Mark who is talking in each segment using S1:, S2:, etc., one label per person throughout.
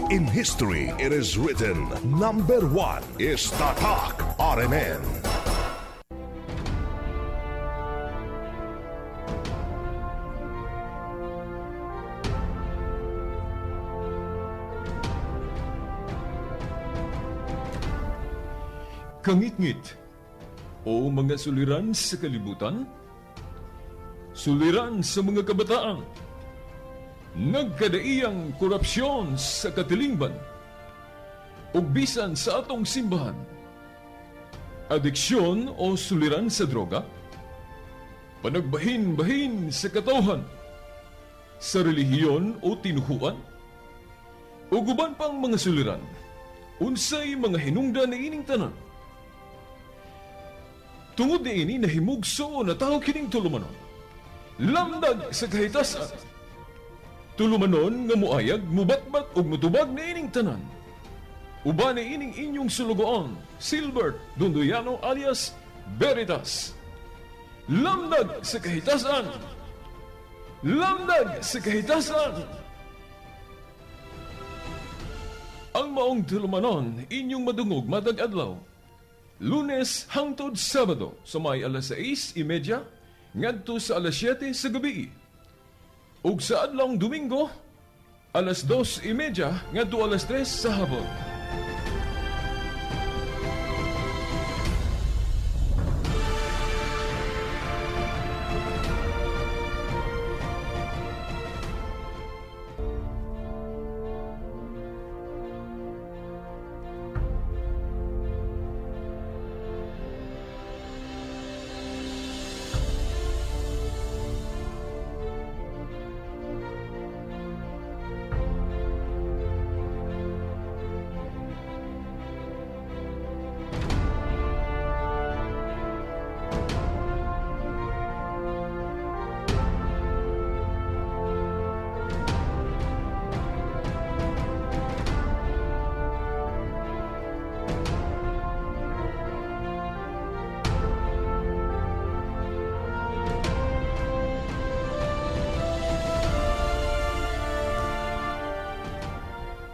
S1: In history, it is written, number one is Tatak RMN.
S2: Kangitngit o mga suliran sa kalibutan, suliran sa mga kabataan, nagkadaiyang korupsyon sa katilingban, ug bisan sa atong simbahan, adiksyon o suliran sa droga, panagbahin-bahin sa katawhan, sa relihiyon o tinuhuan, ug uban pang mga suliran, unsay mga hinungdan niining tanan. Tungod niini nahimugso na tawo kining tulumanon. Lamdag sa kahitasan. Tulumanon nga muayag, mubatbat ug mutubag niining tanan. Uban niining inyong sulugoon, Silbert Dondoyano alias Veritas. Lamdag sa kahitasan. Lamdag sa kahitasan. Ang maong tulumanon inyong madungog matag adlaw. Lunes hangtod Sabado sa may alas 6:30 ngadto sa alas 7 sa gabi. Ug sa adlawng Domingo alas 2:30 ngadto alas 3 sa hapon.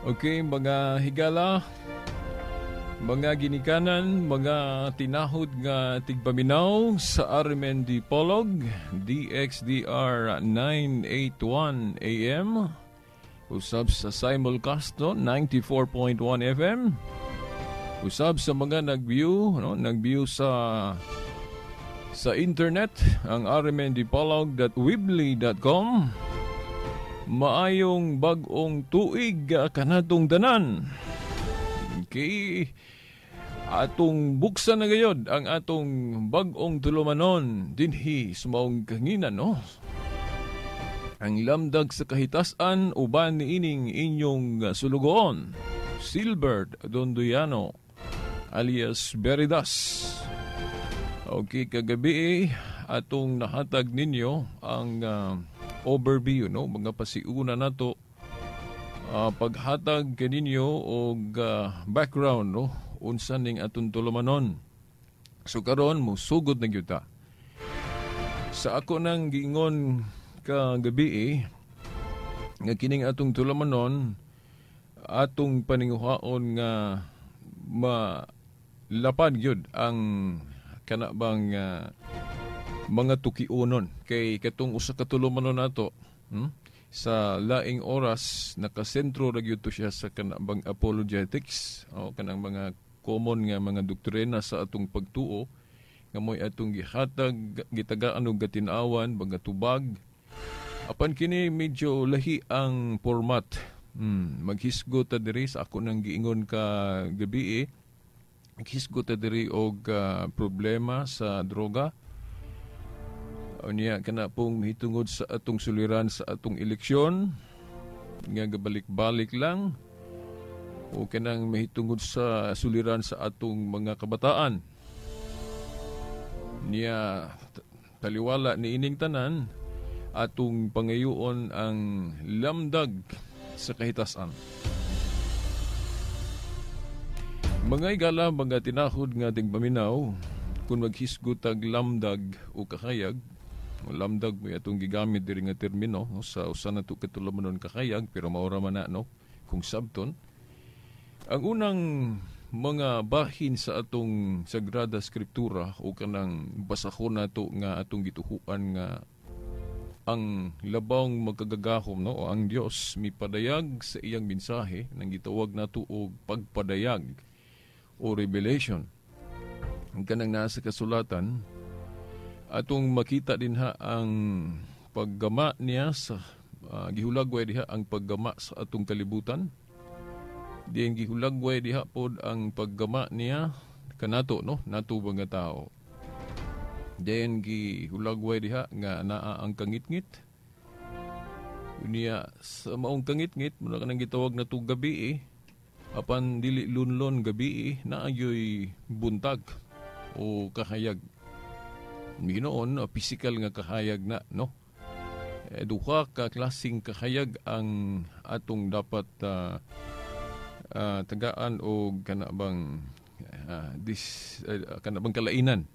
S2: Okay, mga higala, mga ginikanan, mga tinahod nga tigpaminaw sa RMN Dipolog, DXDR 981 AM, usab sa simulcast, no, 94.1 FM, usab sa mga nag-view, no, nag-view sa internet, ang rmndipolog.weebly.com. Maayong bag-ong tuig kanatong tanan. Okay. Atong buksan na gayod ang atong bag-ong tulumanon dinhi sa maong kanginan, no? Ang lamdag sa kahitasan uban niining inyong sulugoon, Silbert Dondoyano alias Veritas. Okay, kagabi atong nahatag ninyo ang overview, no, mga pasiuna nato, paghatag kaninyo og background, no, unsa ning atong tulumanon. So karon musugod na gyud ta. Sa ako nang giingon kagabi nga kining atong tulumanon atong paninguhaon nga malapad gyud ang kana bang mga tukiunon kay katong usa ka tulumanon nato, sa laing oras nakasentro ra gyud to siya sa kanang apologetics o kanang mga common nga mga doktrina sa atong pagtuo nga moy atong gihatag gitagaan og gatin-awan mga tubag. Apan kini medyo lahi ang format. Maghisgot ta diri sa ako nang giingon ka gabi, maghisgot ta diri og problema sa droga. Unya kana pong hitungod sa atong suliran sa atong eleksyon nga gabalik-balik lang, o kanang mahitungod sa suliran sa atong mga kabataan. Niya taliwala ni ining tanan atong pangayoon ang lamdag sa kahitasan. Mga igala, mga tinahod nga ating paminaw, kung maghisgot ag lamdag o kakayag, lamdag mo atong gigamit diri nga termino, no, sa usa na to katulumanon kakayag, pero maura man na, no, kung sabton. Ang unang mga bahin sa atong Sagrada Skriptura o kanang basahon nato nga atong gituhuan nga ang labawng magkagagahom, no, o ang Dios mipadayag sa iyang mensahe nang gitawag nato og pagpadayag o revelation. Ang kanang nasa kasulatan, atong makita dinha ang paggama niya sa gihulagway diha ang paggama sa atong kalibutan. Diyan gihulagway diha pod ang paggama niya kanato, no, nato mga tao. Diyan gihulagway diha nga naa ang kangitngit. Unya sa maong kangitngit muna kanang gitawag nato gabi eh. Apan dili lunlon gabi eh, naa gyoy buntag o kahayag. Ginoon, physical nga kahayag na, no? Duha ka klaseng kahayag ang atong dapat tagaan o kana bang kana bang kalainan.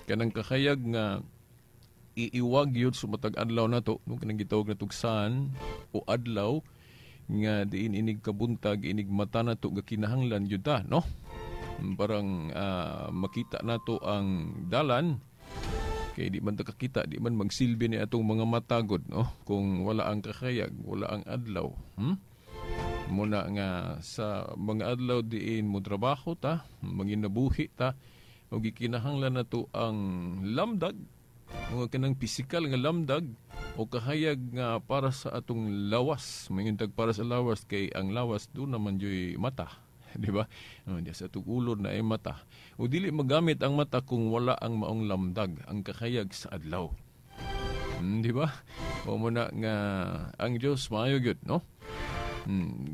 S2: Kanang kahayag nga iiwag yun sa matag adlaw nato, no, kanang gitawag natog sun o adlaw nga diin inig kabuntag, inig mata nato gakinahanglan yun ta, no? Parang makita nato ang dalan kay di man ta kakita, di man magsilbi ni atong mga matagod, no, kung wala ang kahayag, wala ang adlaw. Muna nga sa mga adlaw diin mo trabaho ta, manginabuhi ta, o gikinahanglan nato ang lamdag, mga kanang pisikal nga lamdag o kahayag nga para sa atong lawas. Mayuntag para sa lawas kay ang lawas do naman joy mata, di ba? Di sa atong ulo na ay mata. O dili magamit ang mata kung wala ang maong lamdag, ang kahayag sa adlaw. Di ba? O muna nga ang Dios maayo gyud, no?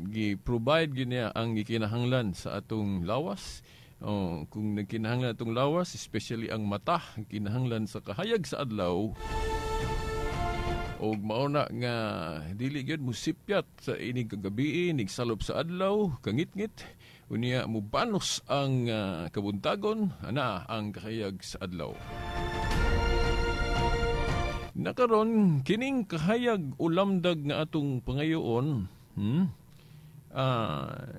S2: Gi-provide gyud niya ang gikinahanglan sa atong lawas. Oh, kung nagkinahanglan atong lawas, especially ang mata, kinahanglan sa kahayag sa adlaw. Og mao na nga dili gyud musipyat sa inig kagabi, inig salop sa adlaw, kangitngit, unya mubanos ang kabuntagon, ana ang kahayag sa adlaw. Nakaron kining kahayag o lamdag nga atong pangayoon,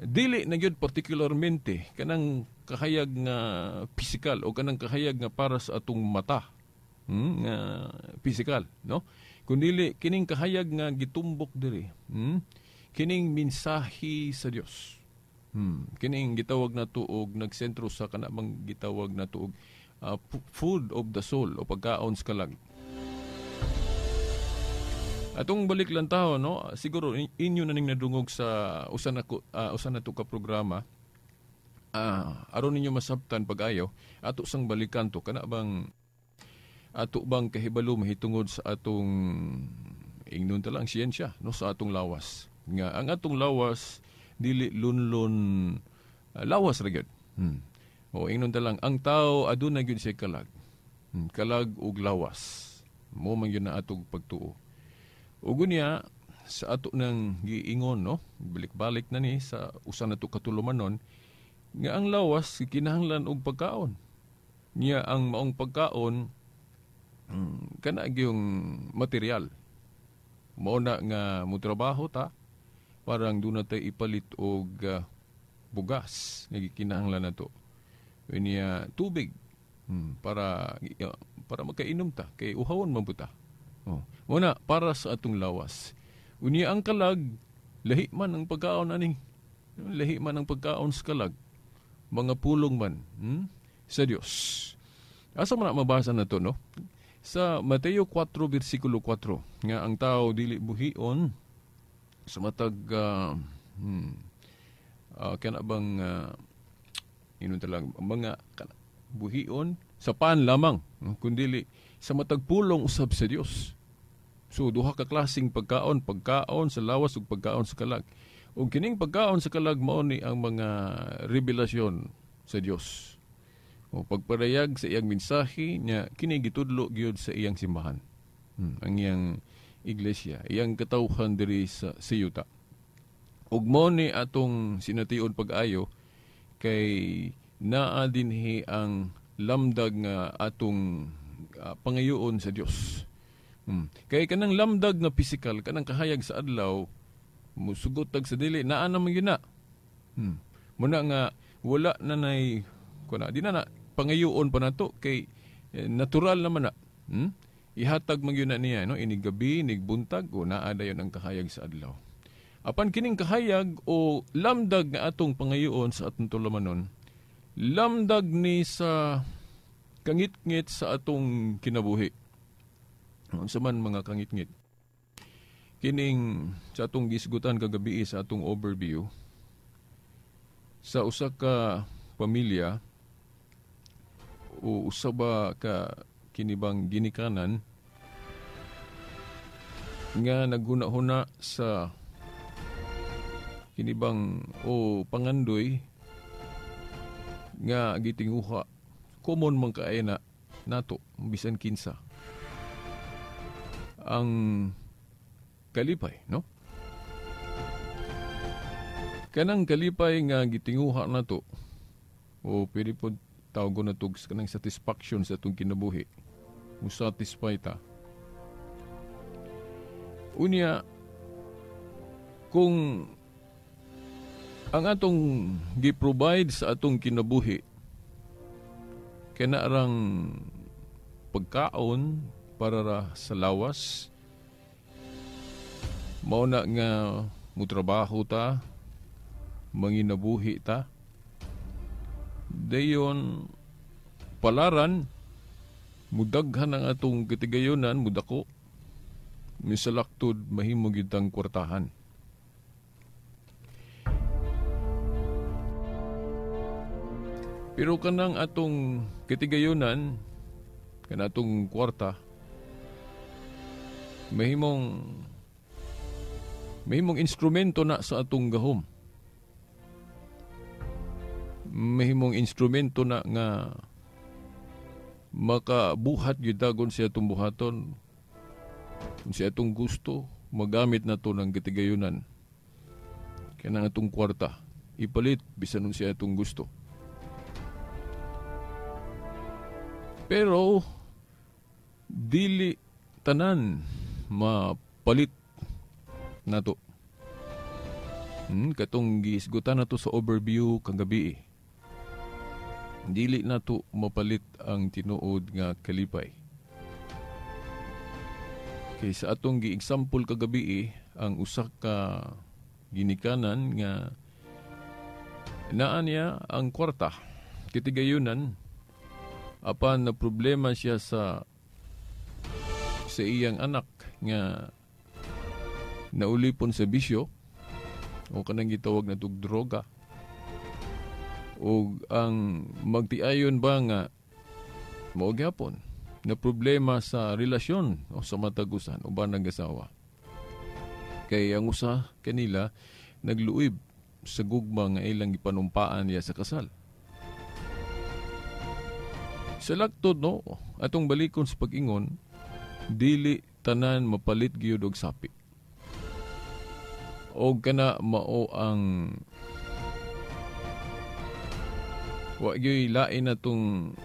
S2: dili na gyud partikularmente kanang kahayag nga pisikal o kanang kahayag nga para sa atong mata, nga pisikal, no? Kundili kining kahayag nga gitumbok diri, kining mensahe sa Dios. Kining gitawag nato og nagsentro sa kanang gitawag nato og food of the soul o pagkaon sa kalag. Atong balik lang tao, no? Siguro inyo na ning nadungog sa usa na usa na to ka programa. Aron ninyo masabtan pag-ayo, ato sang balikan to kana bang ato bang kahibalo mahitungod sa atong ingnon ta lang siyensya, no, sa atong lawas. Nga ang atong lawas dili lunlon lawas ra gyud. O ingnon ta lang ang tao aduna gyud siya kalag. Kalag ug lawas. Mo man gyud na atong pagtuo. Ug unya sa ato nang giingon, no, balik-balik na ni sa usa na to katulumanon nga ang lawas kinahanglan og pagkaon. Niya ang maong pagkaon kana gyung material. Mao na nga motrabaho ta parang doon na tayo ipalit og bugas nga gikinahanglan nato. Unya tubig para makainom ta kay uhawon man pud ta. Oh, mao na para sa atong lawas. Unya ang kalag lahi man ang pagkaon ani. Lahi man ang pagkaon sa kalag. Mga pulong man sa Dios. Asa man na mabasa na to, no? Sa Mateo 4 versikulo 4 nga ang tao dili buhion sa matag kana bang inon talang mga kana, buhion sa pan lamang, no? Kundili sa matag pulong usab sa Dios. So duha ka klaseng pagkaon, pagkaon sa lawas ug pagkaon sa kalag. Ug kining pagkaon sa kalag mao ni ang mga revelasyon sa Dios. O pagpadayag sa iyang mensahe niya kini gitudlo gyud sa iyang simbahan. Ang iyang iglesia, iyang katawhan diri sa siyuta. Ug mao ni atong sination pag-ayo kay naa dinhi ang lamdag nga atong pangayoon sa Dios. Kay kanang lamdag nga pisikal, kanang kahayag sa adlaw, musugot tag sa dili, naa naman yun na. Muna nga wala na nay kuna di na na pangayoon pa nato kay natural naman na. Ihatag man gyud na niya, no, inig gabi, inig buntag o naa dayon ang kahayag sa adlaw. Apan kining kahayag o lamdag nga atong pangayoon sa atong tulumanon, lamdag ni sa kangitngit sa atong kinabuhi. Unsa man mga kangitngit? Kining sa atong gisgutan kagabi sa atong overview sa usa ka pamilya o usa ba ka kinibang ginikanan nga naghuna-huna sa kinibang o pangandoy nga gitinguha, common man kaayo na nato bisan kinsa ang kalipay, no? Kanang kalipay nga gitinguha nato o pwede po tawgon na to kanang satisfaction sa atong kinabuhi, mo satisfy ta. Unya, kung ang atong gi-provide sa atong kinabuhi kanarang pagkaon para ra sa lawas, mao na nga mutrabaho ta, manginabuhi ta, dayon palaran mudaghan ang atong katigayonan, mudako, misalaktod mahimo gyud tang kwartahan. Pero kanang atong katigayonan, kanatong kwarta, mahimong instrumento na sa atong gahom. Mahimong instrumento na nga makabuhat gyud dagon siya atong buhaton. Kung siya atong gusto, magamit na to ng katigayonan. Kanang atong kwarta, ipalit bisan siya atong gusto. Pero dili tanan mapalit nato. Katong giisgutan nato sa overview kagabi. Dili nato mapalit ang tinuod nga kalipay. Kay sa atong gi-example kagabi, ang usa ka ginikanan nga naa niya ang kwarta, kitigayonan, apan na problema siya sa iyang anak nga naulipon sa bisyo o kanang gitawag na tug droga, o ang magtiayon ba nga mao gyapon na problema sa relasyon o sa matagusan o ba nag-asawa. Kay ang usa kanila nagluib sa gugma nga ilang gipanumpaan niya sa kasal. Sa laktod, no, atong balikon sa pag-ingon, dili tanan mapalit gyud og sapi. O kana mao ang wa gyud lain na tong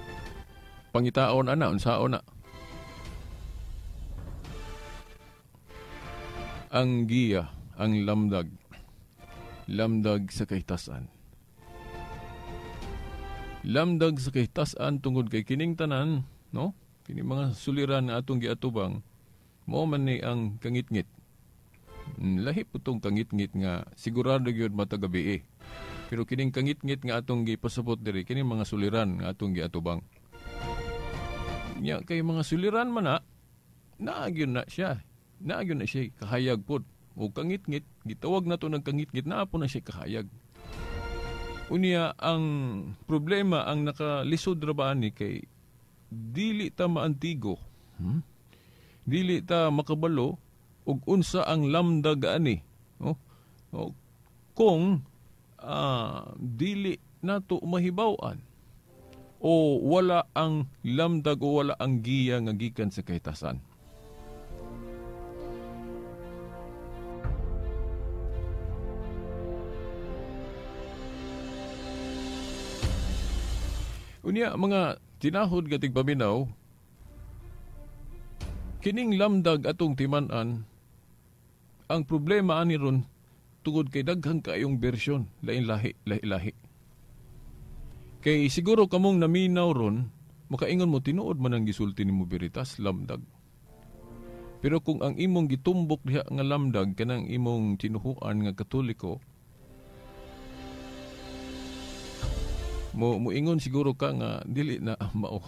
S2: pangitaon ana unsaon na ang giya, ang lamdag, lamdag sa kahitasan. Lamdag sa kahitasan tungod kay kining tanan, no? Kini mga suliran nga atong giatubang, mao man ni ang kangitngit. Lahi po tong kangitngit nga sigurado gyud matagabi. Pero kining kangitngit nga atong gipasabot diri, kining mga suliran nga atong giatubang. Nya kay mga suliran man na, naagyon na siya. Naagyon na siya kahayag pod. O kangitngit, gitawag na to ng kangitngit, naa po na siya kahayag. Unya, ang problema, ang nakalisod ra ba ani kay dili ta maantigo. Dili ta makabalo og unsa ang lamdag ani, no? O, kung dili nato mahibaw-an o wala ang lamdag o wala ang giya nga gikan sa kahitasan. Unya, mga tinahod nga tigpaminaw, kining lamdag atong timan-an, ang problema ani ron tungod kay daghang kaayong bersyon, lain-lahi, lahi-lahi. Kay siguro kamong naminaw ron, makaingon mo tinuod man ang gisulti nimo Veritas lamdag. Pero kung ang imong gitumbok diha nga lamdag kanang imong tinuhuan nga Katoliko, muingon siguro ka nga dili na mao.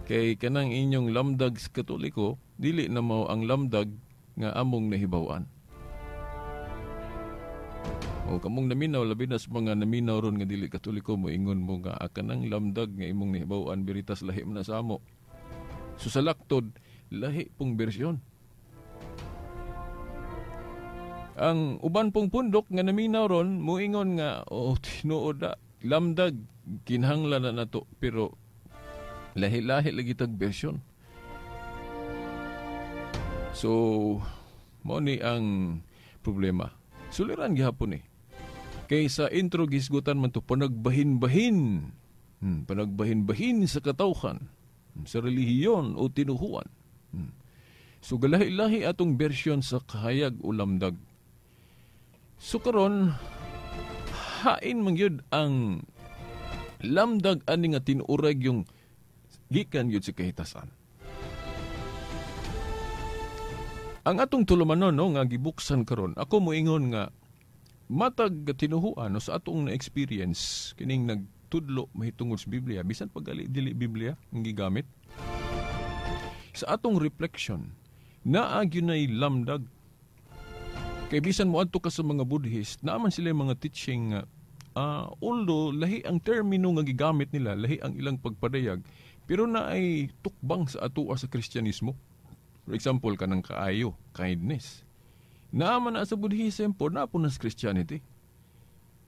S2: Kay kanang inyong lamdag sa Katoliko, dili na mao ang lamdag nga among nahibaw-an. O kamong naminaw, labi na sa mga naminaw ron nga dili Katoliko, moingon mo nga kanang lamdag nga imong nahibaw-an Veritas lahi man na sa amo. So sa laktod, lahi pong bersyon. Ang uban pong pundok nga naminaw ron, moingon nga oh, tinuod na lamdag kinahanglan na nato, pero lahi-lahi lagi tag bersyon. So mao ni ang problema. Suliran gihapon eh. Kay sa intro gisgutan man to panagbahin-bahin. Panagbahin-bahin sa katawhan, sa relihiyon o tinuhuan. So galahi-lahi atong bersyon sa kahayag o lamdag. So karon hain man gyud ang lamdag ani nga tinuorag yung gikan gyud sa kahitasan. Ang atong tulumanon, no, nga gibuksan karon, ako moingon nga matag tinuhuan no, sa atong na-experience kining nagtudlo mahitungod sa Biblia, bisan pag dili Biblia ang gigamit. Sa atong reflection, naa gyud nay lamdag. Kay bisan moadto ka sa mga Buddhist, naa man sila mga teaching although lahi ang termino nga gigamit nila, lahi ang ilang pagpadayag, pero naay tukbang sa atoa sa Kristyanismo. For example, kanang kaayo, kindness. Naa man na sa Buddhism po, naa po na sa Christianity.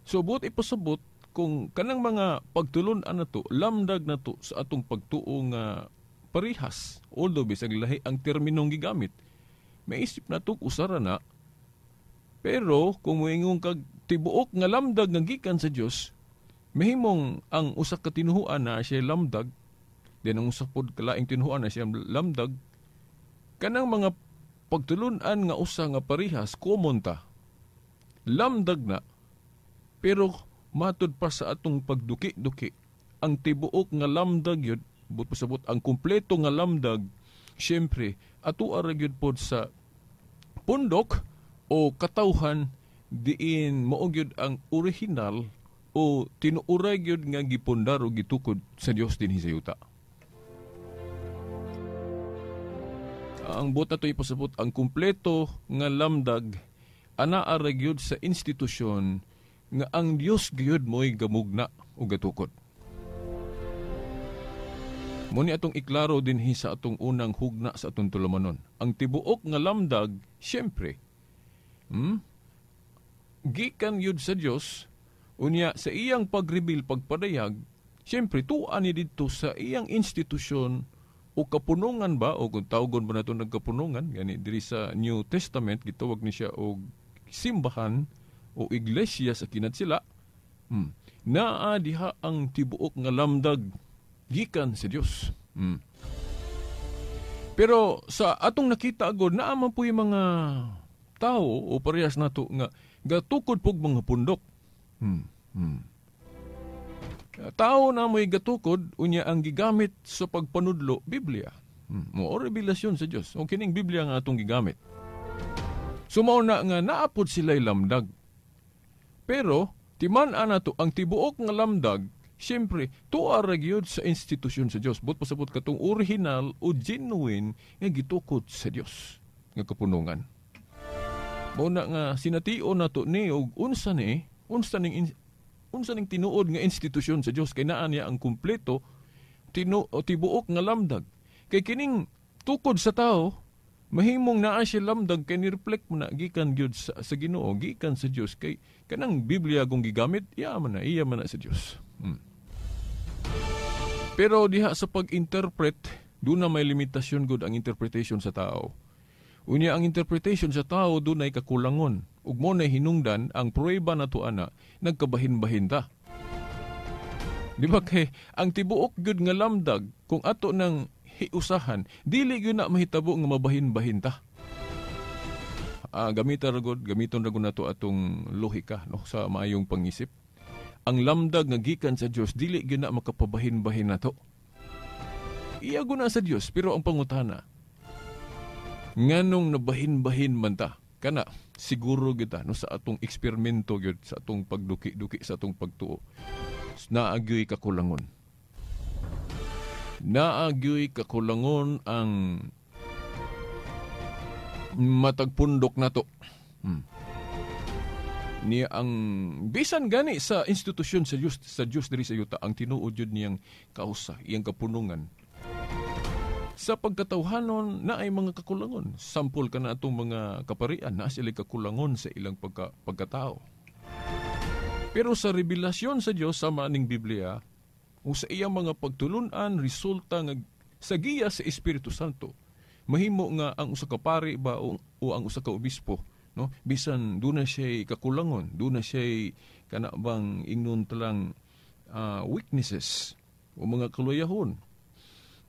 S2: So, buot ipasabot kung kanang mga pagtulun-an na to, lamdag na to sa atong pagtuo nga parihas, although bisag lahi ang terminong gigamit, maisip na to, usara na. Pero, kung moingon kag tibuok nga lamdag nga gikan sa Dios, mahimong ang usa ka tinuhuan na siya lamdag, then ang usa pod kalaing tinuhuan na siya lamdag, kanang mga pagtulun-an nga usa nga parihas, common ta. Lamdag na, pero matud pa sa atong pagduki-duki, ang tibuok nga lamdag yun, but pasabot, ang kumpleto nga lamdag, siyempre, ato ara gyud pod sa pundok o katawhan diin mao gyud ang original o tinuoray gyud nga gipundar o gitukod sa Dios dinhi sa yuta. Ang buot nato ipasabot, ang kumpleto nga lamdag anaa ra gyud sa institusyon nga ang Dios gyud mo'y gamugna o gatukod. Muni atong iklaro dinhi sa atong unang hugna sa atong tulumanon. Ang tibuok nga lamdag, siyempre, gikan gyud sa Dios, unya sa iyang pagreveal, pagpadayag, siyempre tuan ni didto sa iyang institusyon o kapunungan ba, o kung tawagon ba nato nagkapunungan, gani diri sa New Testament gitawag ni siya og simbahan o iglesia sa kinatsila, naa diha ang tibuok nga lamdag gikan sa Dios. Pero sa atong nakita agod, naa man po yung mga tao o parehas nato nga gatukod pog mga pundok. Tao na mo'y gatukod, unya ang gigamit sa pagpanudlo, Biblia. Mo revelasyon sa Dios. O kining Biblia nga atong gigamit. So mao na nga naapod sila'y lamdag. Pero timan-an nato ang tibuok nga lamdag, siyempre tuwa ra gyud sa institusyon sa Dios. But pasabot katong original o genuine nga gitukod sa Dios nga kapunungan. Mao na nga sinatio nato ni og unsa ni, unsa ning unsa ning tinuod nga institusyon sa Dios kay naa niya ang kumpleto tibuok nga lamdag. Kay kining tukod sa tao, mahimong naa siya lamdag kay ni-reflect mo na gikan gyud sa Ginoo, gikan sa Dios, kay kanang Biblia kung gigamit, iya man na sa Dios. Pero diha sa pag-interpret, doon na may limitasyon gud ang interpretation sa tao. Unya ang interpretation sa tao doon ay kakulangon. Ug mo na hinungdan ang pruweba na to ana, nagkabahin-bahin ta. Di ba kay ang tibuok gyud nga lamdag kung ato nang hiusahan, dili gyud na mahitabo nga mabahin-bahin ta. Gamiton ra gud, gamiton ra gud nato atong lohika, no, sa maayong pangisip. Ang lamdag nga gikan sa Dios dili gyud na makapabahin-bahin nato. Iya guna sa Dios, pero ang pangutana, nganong nabahin-bahin man ta? Kana siguro gyud ta, no, sa atong eksperimento gyud, sa atong pagduki-duki, sa atong pagtuo, naagyoy kakulangon. Naagyoy kakulangon ang matagpundok nato. Niya ang bisan gani sa institusyon sa Dios diri sa yuta, ang tinuod jud niyang kausa, iyang kapunungan. Sa pagkatawhanon na ay mga kakulangon. Sampol ka na atong mga kaparian na sila kakulangon sa ilang pagkatao. Pero sa revelasyon sa Dios sama ning Biblia o sa iyang mga pagtulunan, resulta nga sa giya sa Espiritu Santo, mahimo nga ang usa ka pari ba o ang usa ka obispo, no, bisan duna siya kakulangon, duna siya kana bang ingnon talang weaknesses o mga kaluyahon,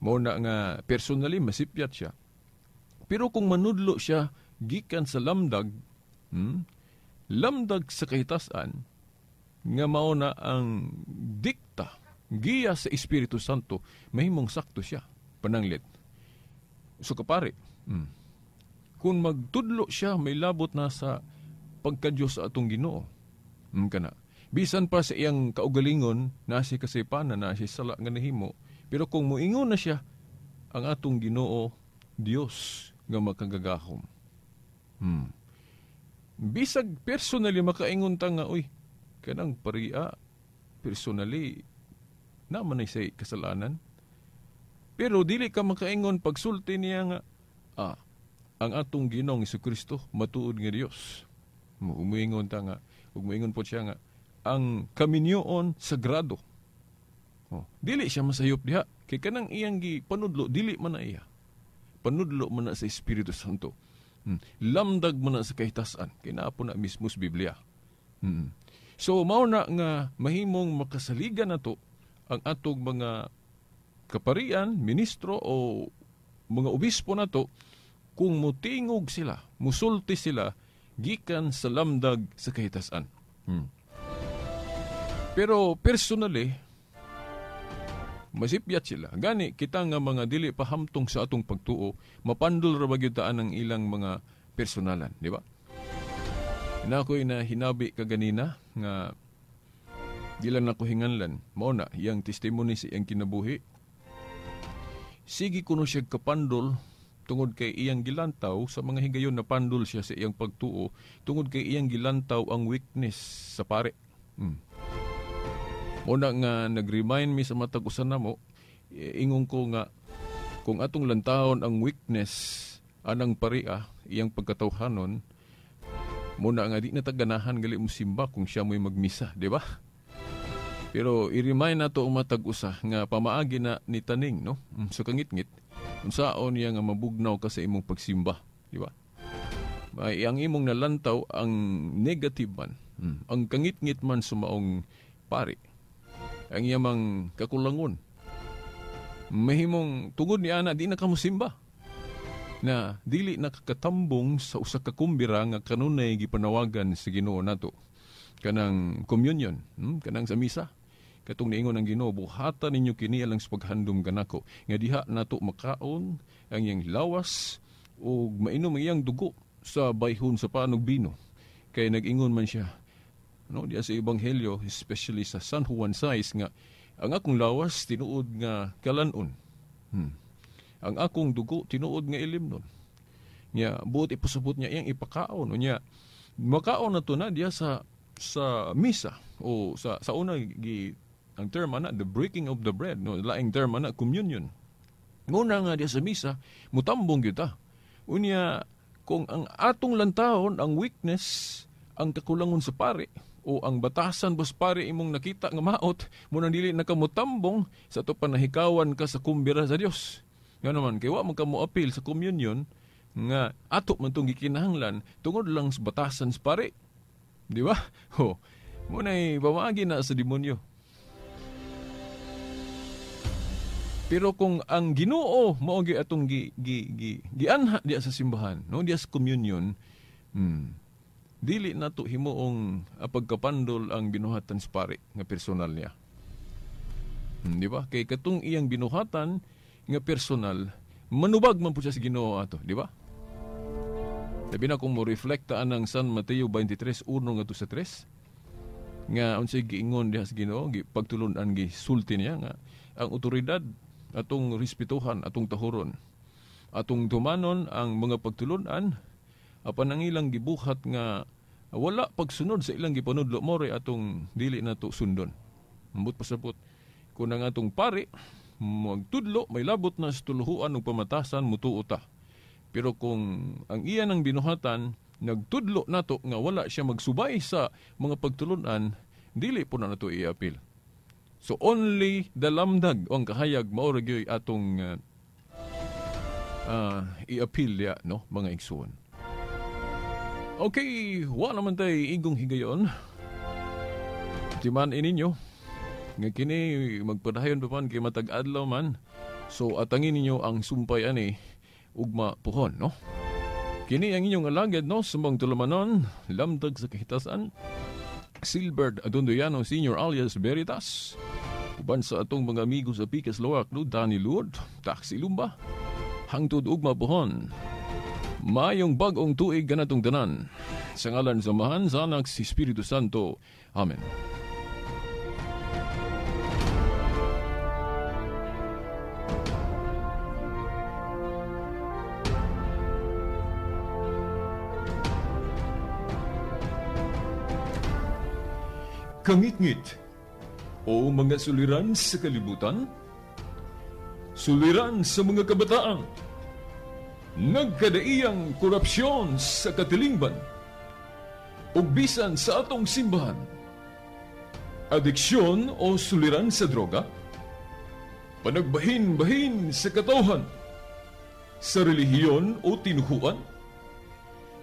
S2: mao na nga personally masipyat siya, pero kung manudlo siya gikan sa lamdag, lamdag sa kahitasan nga mao na ang dikta giya sa Espiritu Santo, mahimong sakto siya. Pananglit so kapare, kung magtudlo siya may labot na sa pagka-Diyos sa atong Ginoo. Kana. Bisan pa sa iyang kaugalingon, na siya kasaypanan, na siya sala nga nahimo, pero kung moingon na siya, ang atong Ginoo, Dios nga makagagahom. Bisag personally makaingon ta nga, uy, kanang paria, personally, naman ay say kasalanan. Pero dili ka makaingon pagsulti niya nga, ang atong Ginoong Kristo matuod nga Dios. Muingon ta nga, ug muingon po siya nga, ang kaminyoon sagrado. Oh, dili siya masayop diha. Kay kanang iyang gipanudlo, dili man na iya. Panudlo man na sa Espiritu Santo. Lamdag man na sa kahitasan. Kay naa po na mismo sa Biblia. So, mao na nga mahimong makasaligan nato ang atong mga kaparian, ministro o mga obispo nato kung mutingog sila, musulti sila gikan sa lamdag sa kahitasan. Pero personally, masipyat sila. Gani, kita nga mga dili pahamtong sa atong pagtuo, mapandol ra ba gyud ta ang ilang mga personalan, di ba? Na ako'y na hinabi kaganina nga di lang nako hinganlan, mao na iyang testimony sa iyang kinabuhi. Sige kuno siya kapandol tungod kay iyang gilantaw sa mga higayon na pandol siya sa iyang pagtuo tungod kay iyang gilantaw ang weakness sa pare. Muna nga nag-remind me sa matag usa namo, ingon ko nga kung atong lantawon ang weakness anang paria iyang pagkatawhanon, muna nga di na ganahan gali mo simba kung siya mo'y magmisa, di ba? Pero i-remind nato ang matag usa nga pamaagi na ni Taning, no? Sa kangitngit, unsaon niya nga mabugnaw ka sa imong pagsimba, di ba? Ay, ang imong nalantaw ang negative man, ang kangitngit man sa maong pari, ang iyamang kakulangon. Mahimong tungod ni ana di na ka mosimba, na dili nakakatambong sa usa ka kumbira nga kanunay gipanawagan sa Ginoo nato, kanang communion, kanang sa misa. Katong niingon ang Ginoo, buhatan ninyo kini alang sa paghandom kanako, nga diha nato makaon ang iyang lawas ug mainom ang iyang dugo sa bayhon sa panog bino. Kay nag-ingon man siya, no, diya sa Ebanghelyo, especially sa San Juan 6, nga ang akong lawas tinuod nga kalanon. Ang akong dugo tinuod nga ilimnon. Nya buot ipasabot niya iyang ipakaon. Unya makaon na to na diya sa misa o sa una gi ang term ana the breaking of the bread, no, laing term ana communion. Nguna nga diya sa misa mutambong gyud ta. Unya kung ang atong lantawon ang weakness, ang kakulangon sa pare o ang batasan bus pare imong nakita nga maot mo nang dili nakamutambong sa ato panahikawan ka sa kumbira sa Dios. Nga naman kay wa man ka moapil sa communion nga ato man tong gikinahanglan tungod lang sa batasan sa pare. Di ba? Ho, muna'y pamaagi na sa demonyo. Pero kung ang Ginoo mao gyud atong gianha diya sa simbahan, no, diya sa communion, Dili nato himuong pagkapandol ang binuhatan sa pari nga personal niya. Di ba? Kay katong iyang binuhatan nga personal, manubag man po siya sa Ginoo ato, di ba? Labi na kung mo reflekta anang San Mateo 23:1 ngadto sa 3 nga unsay giingon diha sa Ginoo, pagtulon-an gisulti niya nga ang otoridad atong respetuhan, atong tahuron, atong tumanon ang mga pagtulon-an apan ang ilang gibuhat nga wala pagsunod sa ilang gipanudlo mo ray atong dili nato sundon. Ambot pasabot kung ang atong pari magtudlo may labot na sa tuluhuan ug pamatasan mutuo ta. Pero kung ang iya ng binuhatan nagtudlo nato nga wala siya magsubay sa mga pagtulunan, dili po na nato i-appeal. So only the lamdag o ang kahayag mao ra gyud atong i-appeal ya, no, mga igsuon. Okay, wa naman tay igong higayon. Timan ininyo nga kini magpadayon pa man kay matag adlaw man. So atangin ninyo ang sumpay ani ugma puhon, no? Kini ang inyong alagad, no, sa mga tulumanon, lamdag sa kahitasan, Silbert Adondoyano Senior alias Veritas. Uban sa atong mga amigo sa Pikas Loak, no, Danny Lourdes, Taxi Lumba, hangtod ugma puhon. Mayong bag-ong tuig ganatong tanan. Sa ngalan sa Amahan, sa Anak, sa Espiritu Santo. Amen. Kangitngit o mga suliran sa kalibutan, suliran sa mga kabataan, nagkadaiyang korupsyon sa katilingban, ug bisan sa atong simbahan, adiksyon o suliran sa droga, panagbahin-bahin sa katawhan, sa relihiyon o tinuhuan,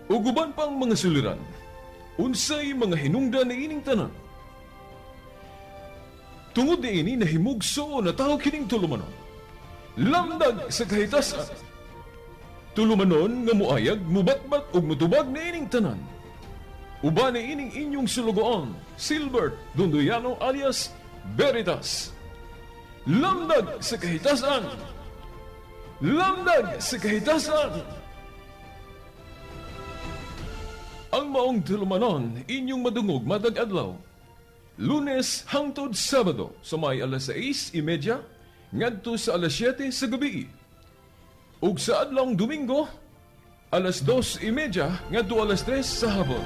S2: ug uban pang mga suliran, unsay mga hinungdan niining tanan. Tungod niini nahimugso na tao kining tulumanon, lamdag sa kahitasan. Tulumanon nga muayag, mubatbat ug mutubag niining tanan. Uban niining inyong sulugoon, Silbert Dondoyano alias Veritas. Lamdag sa kahitasan. Lamdag sa kahitasan. Ang maong tulumanon inyong madungog matag adlaw, Lunes hangtod Sabado sa may alas 6:30 ngadto sa alas 7 sa gabi. Ug sa adlawng Domingo alas 2:30 ngadto alas 3 sa hapon.